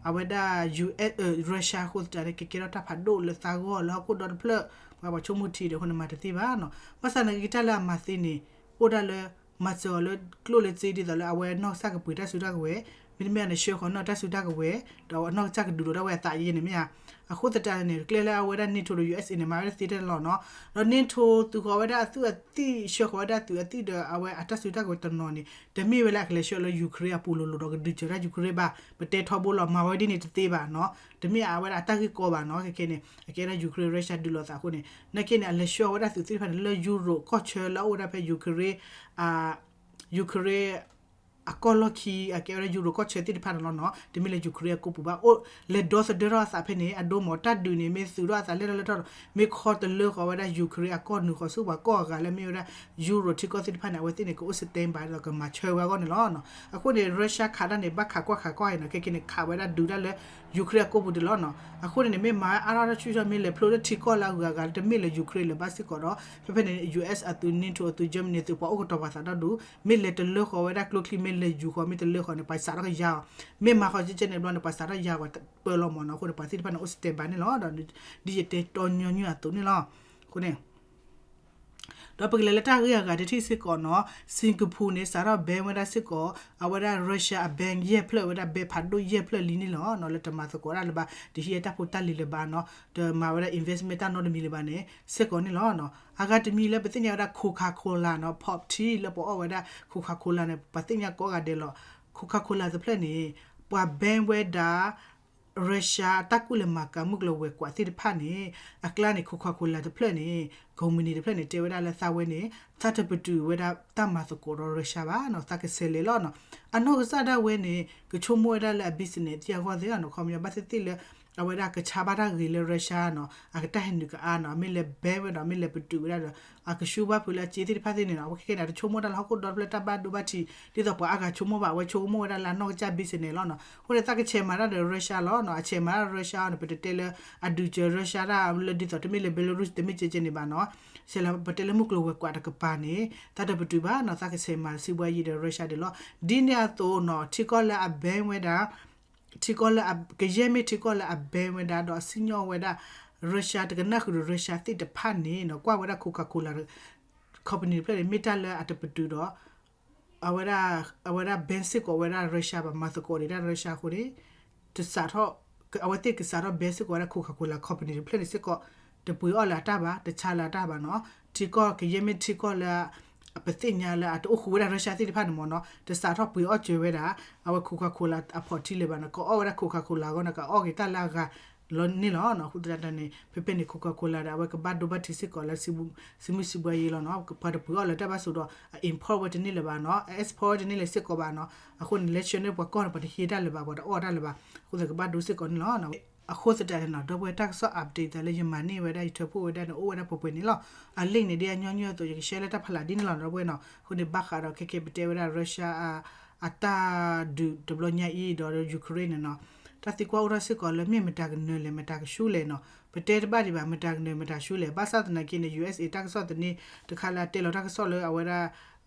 အဝဲဒၣ် US Russia အဃိသတးန့ၣ် ကကဲထီၣ်တၢ်ဖးဒိၣ်လၢသးဂီၢ်လၢဟီၣ်ခိၣ်ဒီတဖျၢၣ် ပှၤပှၤဆိကမိၣ်ထံဒီးအဃိန့ၣ် မၤတသ့ဘၣ်နီၤ ဘၣ်ဆၣ်သနာ်က့တၢ်လၢအမၤသ့န့ၣ် အိၣ်ဒၣ်လၢ မၤစၢၤအီၤလၢကျိၣ်လၢစ့ဒ်သိးလၢအဝဲနီၢ်ကစၢ်ကပှ့ၤတၢ်စုတၢ်ကဝဲၤ မ့တမ့ၢ်န့ၣ် ဆှၢဃီၤနီၢ်တၢ်စုတၢ်ကဝဲၤ ဒီးအနီၢ်ကစၢ်ကဒုးလိာ်ဒၣ်ဝဲအသးယဲန့ၣ်မ့ၢ်ဧါ အဃိသတးန့ၣ် ကျဲလၢအဝဲဒၣ် NATO ဒီး USA န့ၣ် မၤဝဲဒၣ်သ့တၢ်လီၤနီၤ ဒီး NATO သုးဃီၤဝဲဒၣ်အသုးအသံၣ် ဆှၢဃီၤဝဲဒၣ်သုးအသံၣ်ဒီးအဝဲအတၢ်စုတၢ်ကဝဲၤတနီၤန့ၣ် တမ့ၢ်ဝဲလၢအကလဲၤဆှၢလၢ Ukraine အပူၤလိၤလိၤဒီးကဒုးစၢၤတၢ် Ukraine ဘၣ် ပတဲထီဘိလီၤ မၤဝဲဒ်န့ၣ်တသ့ဘၣ်နီၤ တမ့ၢ်အဝဲဒၣ်အတၢ်ဂ့ၢ်ကီဘၣ်နီၤ ခဲခဲန့ၣ် အကဲဒၣ် Ukraine Russia ဒုးလိာ်သးအဃိန့ၣ် နာ်က့န့ၣ် အလဲၤဆှၢဝဲဒၣ်သုးသ့ၣ်တဖၣ်န့ၣ် လၢ Europe ကီၢ်ဆၢလၢအအိၣ်ဝဲဒၣ်ဖဲ Ukraine Ukraine အကီၢ်လီၢ်ခံ အကဲဝဲဒၣ် Europe ကီၢ်ဆၢသ့ၣ်တဖၣ်န့ၣ်လီၤနီၤ, တမ့ၢ်လၢ Ukraine အကီၢ်ပူၤဘၣ်, အိၣ်လဲၤဒီသဒၢထီၣ်အသးဖဲန့ၣ် အဒိမ့ၢ် တၢ်ဒုးန့ၣ် မ့ၢ်သုးထီၣ်အသးလဲၢ်ထီၣ်လဲၢ်ထီၣ်ဒီး မ့ၢ်ခီတလၢဃီၤဝဲဒၣ် Ukraine အကီၢ်နုာ်ဃီၤဆူပှၤကီၢ်အဂၤလၢမ့ၢ်ဝဲဒၣ် Europe ထံကီၢ်သ့ၣ်တဖၣ်န့ၣ် အဝဲသ့ၣ်န့ၣ် ကအိၣ် standby ဒီးကမၤဆၢဝဲအဂီၢ်န့ၣ်လီၤ. အဃိန့ၣ် Russia ခးတၢ်န့ၣ် ဘၣ်ခးကွၢ်ခးကွၢ်အံၤနီၤ, ခဲကဲန့ၣ် ခးဝဲဒၣ်ဒုးတၢ်လၢ Ukraine အကီၢ်ပူၤတလီၤနီၤ. အဃိန့ၣ်န့ၣ် မ့ၢ်မၤအါထီၣ်တၢ်ဆူၣ်ထီၣ် မ့ၢ်လဲၤဖျိလၢထံကီၢ်လၢအဂုၤအဂၤလၢတမ့ၢ်လၢ Ukraine လၢၤဘၣ်စ့ၢ်ကီးဒီး ဖဲဖဲန့ၣ် US အသုး NATO အသုး Germany အသုး ပှၤအိၣ်ကတီၤပှၤသးဒီဒူၣ် မ့ၢ်လဲၤတလၢဃီၤဝဲဒၣ်ကျိချံ မ့ၢ်လဲၤယူၤဃီၤ မ့ၢ်တလၢဃီၤန့ၣ် ပှၤစးထီၣ်ကယါအီၤ, မ့ၢ်မၤဃီၤကဲကဲန့ၣ်ဘျီန့ၣ် ပှၤစးထီၣ်ယါပှၤပၢလီၤမ့ၢ်နီၤ. အဃိန့ၣ် ပှၤသ့ၣ်တဖၣ်န့ၣ် အိၣ် standby န့ၣ်လီၤ. ဒီးဒ်ယတဲတီညီနုၢ်အသိးန့ၣ်လီၤ. အဃိန့ၣ် ဒီးပကလဲၤလၢတၢ်ဂ့ၢ်အဂၤတထံၣ်စ့ၢ်ကီးနီၤ, Singapore န့ၣ် စးထီၣ် ban ဝဲဒၣ်စ့ၢ်ကီး အဝဲဒၣ် Russia အ bank ယဲၢ်ဖျၢၣ် အဝဲဒၣ် bank ဖးဒိၣ်ယဲၢ်ဖျၢၣ်လံန့ၣ်လီၤ. လၢတမၤသကိးတၢ်လၢၤဘၣ်, တဟံးတၢ်ဖိတၢ်လံၤလၢၤဘၣ်နီၤ, တမၤဝဲဒၣ် investment တၢ်နီတမံၤလၢၤဘၣ်န့ၣ် စ့ၢ်ကီးန့ၣ်လီၤ. အဂၤတမံၤလၢပသ့ၣ်ညါဝဲဒၣ် Coca-Cola နီၤ, pop tea လၢပအီၣ်ဝဲဒၣ် Coca-Cola န့ၣ် ပှၤသ့ၣ်ညါကိးဂၤဒဲးလီၤ. Coca-Cola တဖျၢၣ်န့ၣ် ပှၤ ban ဝဲဒၣ် Russia တၢ်ကူၣ်လဲၤမၤကၤမုၢ်ကျိၤဝဲၤကွာ်သ့ၣ်တဖၣ်န့ၣ် အကျါန့ၣ် Coca-Cola တဖျၢၣ်န့ၣ် company တဖျၢၣ်န့ၣ် တဲဝဲဒၣ်လၢသးဝဲန့ၣ် သးတပတုာ်ဝဲဒၣ်တၢ်မၤသကိးဒီး Russia ဘၣ်နီၤ, သးကဆဲးလဲၤလီၤနီၤ. အနီၢ်ကစၢ်ဒၣ်ဝဲန့ၣ် ကဆိကမိၣ်ဝဲဒၣ်လၢအ business သ့ၣ်အဂီၢ်သ့ၣ်နီၤ, ခီပညီဘၣ်သ့ၣ်သ့ၣ်လၢ အဝဲဒၣ်ကဆါဘၣ်တၢ်ဂ့ၤလၢ Russia နီၤ, အကတၢ်ဟဲနုာ်ကအါနီၤ, အမ့ၢ်လဲၤ ban ဝဲဒီး အမ့ၢ်လဲၤပတုာ်ဝဲဒၣ်ဒီး အကဆူဘၣ်ဖုးလၢအစ့သ့ၣ်တဖၣ်သ့ၣ်န့ၣ်နီၤ, အဝဲခဲကဲန့ၣ် အတဆိကမိၣ်တၢ်လၢဟီၣ်ခိၣ်ဒီတဖျၢၣ်တၢ်ဘၣ်ဒိဘၣ်ထံး ဒ်သိးပှၤအါဂၤဆိကမိၣ်ဘၣ်, အဝဲဆိကမိၣ်ဝဲဒၣ်လၢအနီၢ်ကစၢ် business လီၤနီၤ. အဃိန့ၣ် သးကဆဲးမၤတၢ်ဒီး Russia လီၤနီၤ, အဆဲးမၤတၢ် Russia အီၤန့ၣ် ပတတဲလၢ အဒုးစၢၤ Russia တၢ်လၢဒ်သိးတမ့ၢ်လၢ Belarus တမ့ၢ်ကဲကဲန့ၣ်ဘၣ်နီၤ, ဆဲးလၢပတဲလၢမုၢ်ကျိၤဝဲၤကွာ်တကပၤန့ၣ် သးတပတုာ်ဘၣ်နီၤ, သးကဆဲးမၤစံးဘှါယံၤဒီး Russia ဒံးလီၤ. ဒ်န့ၣ်အသိးနီၤ, ထံကီၢ်လၢအ ban ဝဲဒၣ် ထံကီၢ်လၢအ ကယဲၢ်မ့ၢ်ထံကီၢ်လၢအ ban ဝဲဒၣ်ဒီးအစံၣ်ညီၣ်ဝဲဒၣ် Russia တကနၣ်ဃုာ်ဒီး Russia သ့ၣ်တဖၣ်န့ၣ်နီၤ, ကွၢ်ဝဲဒၣ် Coca-Cola company တဖျၢၣ်န့ၣ် မ့ၢ်တၢ်လၢအတပတုာ်ဒီး အဝဲဒၣ် အဝဲဒၣ် ban စ့ၢ်ကီးဝဲဒၣ် Russia ဘၣ်, မၤသကိးဒံးတၢ် Russia အဃိန့ၣ် တစးထီၣ် အဝဲသ့ၣ်ကစးထီၣ် ban စ့ၢ်ကီးဝဲဒၣ် Coca-Cola company တဖျၢၣ်န့ၣ်စ့ၢ်ကီး, တပှ့ၤအီၣ်လၢၤအတၢ်ဘၣ်, တဆါလၢၤအတၢ်ဘၣ်နီၤ. ထံကီၢ်ကယဲၢ်မ့ၢ်ထံကီၢ်လၢ ပသ့ၣ်ညါလၢအတအိၣ်ဃူဝဲဒၣ် Russia သ့ၣ်တဖၣ်န့ၣ်မ့ၢ်နီၤ, တစးထီၣ်ပှ့ၤအီၣ်စၢၤဝဲဒၣ် အဝဲ Coca-Cola အဖီၣ်ထံလၢၤဘၣ်နီၤ, ကအီၣ်ဝဲဒၣ် Coca-Cola အဂီၢ်န့ၣ် ကအီၣ်က့ၤတၢ်လၢအဂၤလီၤန့ၣ်လီၤ. အဃိသတးန့ၣ် ဖဲဖဲန့ၣ် Coca-Cola ဒီး အဝဲကဘၣ်ဒိဘၣ်ထံးစ့ၢ်ကီးလၢ စံးမုၢ်စံးဘှါယံၤလီၤနီၤ, ပှၤတပှ့ၤအီၣ်လၢၤတၢ်ဘၣ်ဆိးဒီး အ import ဝဲတန့ၢ်လၢၤဘၣ်နီၤ, export ဝဲတန့ၢ်လၢၤစ့ၢ်ကီးဘၣ်နီၤ. အဃိန့ၣ် လဲဆှၢန့ၢ်ပှၤကီၢ်န့ၣ် ပှၤတဟံးတၢ်လၢၤဘၣ်, ပှၤတအီၣ်တၢ်လၢၤဘၣ်, အဃိသတးကဘၣ်ဒိစ့ၢ်ကီးန့ၣ်လီၤ. အဃိသတးန့ၣ်နီၤ ဒီပုၢ်ဝဲၢ် တၢ်ကစီၣ် update သးလၢယမၤန့ၢ်ဝဲဒၣ် ယထၢဖှိၣ်ဝဲဒၣ်န့ၣ် အိၣ်ဝဲဒၣ်ပှဲၤပှဲၤန့ၣ်လီၤ. အ link န့ၣ် ဒ်အညီနုၢ်အသိး ယက share လၢတၢ်ဖးလၢ်ဒ်န့ၣ်လီၤ ဒီပုၢ်ဝဲၢ်နီၤ. အဃိန့ၣ် ဘၣ်ဃးဒီးခဲကဲပတဲဝဲဒၣ် Russia အတၢ်ဒုးတဘျီညါအံၤဒီး Ukraine န့ၣ်နီၤ, တၢ်သံကွၢ်အိၣ်ထီၣ်စ့ၢ်ကီးလၢ မ့ၢ်မတၤကနၢၤလဲၣ် မတၤကဆူလဲၣ်နီၤ, ပတဲတဘၣ်ဒံးဘၣ် မတၤကနၢၤ မတၤဆူလဲၣ်. ဘၣ်ဆၣ်သနာ်က့န့ၣ် USA တၢ်ကစီၣ်သန့တခါလၢအတဲလီၤတၢ်ကစီၣ်လၢ အဝဲဒၣ်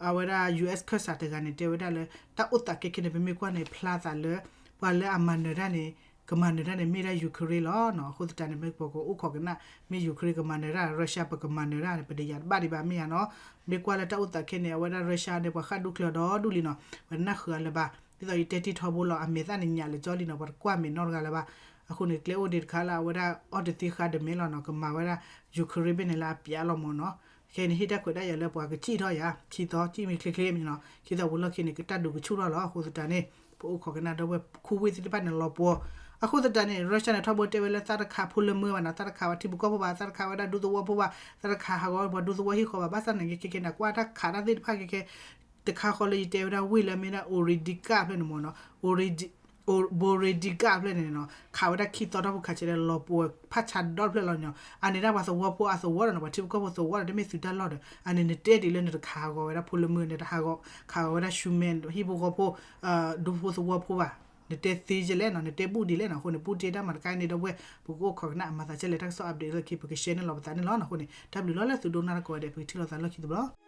အဝဲဒၣ် US ခၢၣ်စးတဂၤန့ၣ် တဲဝဲဒၣ်လၢ တၢ်အိၣ်သးခဲခဲန့ၣ် ပမ့ၢ်ကွၢ်န့ၣ် ဖျါသးလၢ ပှၤလၢအမၤနၢၤတၢ်န့ၣ် ကမၤနၢၤတၢ်န့ၣ် မ့ၢ်ဒၣ် Ukraine လီၤနီၤ. အဃိသတးန့ၣ် မ့ၢ်ပကအိၣ်ခိးကနၣ် မ့ၢ် Ukraine ကမၤနၢၤတၢ် Russia ပကမၤနၢၤတၢ်န့ၣ် ပတယၤတဘၣ်ဒံးဘၣ် မ့ၢ်ယၤနီၤ. မ့ၢ်ကွၢ်လၢတၢ်အိၣ်သးခဲန့ၣ် အဝဲဒၣ် Russia န့ၣ် ပှၤဃၣ်ဒူၣ်ကျၢၤဒီဒူၣ်လံနီၤ, ပှၤတနၢ်ဃုာ်အီၤလၢၤဘၣ်. ဒ်သိးယတဲတ့ၢ်ထီဘိလီၤ အမဲာ်သၣ်န့ၣ်ညၣ်လၢာ်ကၠီလံနီၤ, ပှၤတကွၢ်မဲာ်နီတဂၤလၢၤဘၣ်. အဃိန့ၣ် ကျဲအိၣ်ဒံးတခါလၢအဝဲဒၣ်အီၣ်တသ့ဃါတမဲာ်လီၤနီၤ, ကမၤဝဲဒၣ် Ukraine ဘ့ၣ်န့ၣ်လၢအပျးလီၤမ့ၢ်နီၤ. ခဲအံၤန့ၣ် ဟ့ၣ်တၢ်ခွဲးတၢ်ယာ်လၢပှၤကစံၣ်ထီၣ်ယၤ ခံသီ စံၣ်မ့ၢ်ချ့ချ့မ့ၢ်နီၤ, ခံသီဝံၤလီၢ်ခံန့ၣ် ကတၢ်ဒုးကဆူၣ်ထီၣ်လီၤ. အဃိသတးန့ၣ် ပအိၣ်ခိးကနၣ်ဒီပုၢ်ဝဲၢ် ခူဝ့ၢ်သ့ၣ်တဖၣ်န့ၣ် လီၤပှီၤ. အဃိသတးန့ၣ် Russia န့ၣ် ထီဘိတဲဝဲလၢသးတခးဖိလၢမုၢ်ဘၣ်နီၤ, သးတခးဝဲထံဖိကီၢ်ဖိဘၣ်, သးတခးဝဲဒၣ်ဒူသဝီဖိဘၣ်, သးတခးဟးဂီၤပှၤဒူသဝီဟံၣ်ဃီဘၣ်. ဘၣ်ဆၣ်သနာ်က့ ခဲခဲန့ၣ် ကွၢ်တၢ်ခးတၢ်သ့ၣ်တဖၣ်ခဲခဲ တခါဃီလၢယတဲဝဲဒၣ်ဝ့ၢ်လၢမ့ၢ်ဒၣ် Avdiivka ဖျၢၣ်န့ၣ်မ့ၢ်နီၤ, Avdiivka, Avdiivka ဖျၢၣ်န့ၣ်နီၤ, ခးဝဲဒၣ်ခံသီထီၣ်ဖိခးဆဲးဒီး လီၤပှီၤဖးဆါဒီဖျၢၣ်လီၤနီၤ. အန့ၣ်ဒၣ်ပှၤသဝီဖိအသဝီဒီးနီၤ, ပှၤထံဖိကီၢ်ဖိသဝီဒီး တမ့ၢ်သုးတၢ်လီၢ်ဒီး အန့ၣ်နတဲဒ်လၢနတခးဟးဂီၤဝဲဒၣ်ဖိလၢမုၢ်, နတဟးဂီၤ ခးဟးဂီၤဝဲဒၣ် human ဟံၣ်ဖိဃီဖိ ဒူဖိသဝီဖိဘၣ်. နတဲသ့ယဲလဲၣ်နီၤ, နတဲဘူၣ်ဒ်လဲၣ်နီၤ. အဃိန့ၣ် ပူၣ်တ့ၢ်တၢ်မၤတခါအံၤန့ၣ် ဒီပုၢ်ဝဲၢ် ပကအိၣ်ခိးကနၣ်အမၤသးဒ်လဲၣ် တၢ်ကစီၣ် update လၢခံ ပက share န့ၢ်လီၤပသးန့ၣ်လီၤ. အဃိန့ၣ် တၢ်ဘျုးလီၤလၢသုဒိကနၣ်တကိးဂၤဒဲး ပကထံၣ်လိာ်သးလီၢ်ခံတဘျီ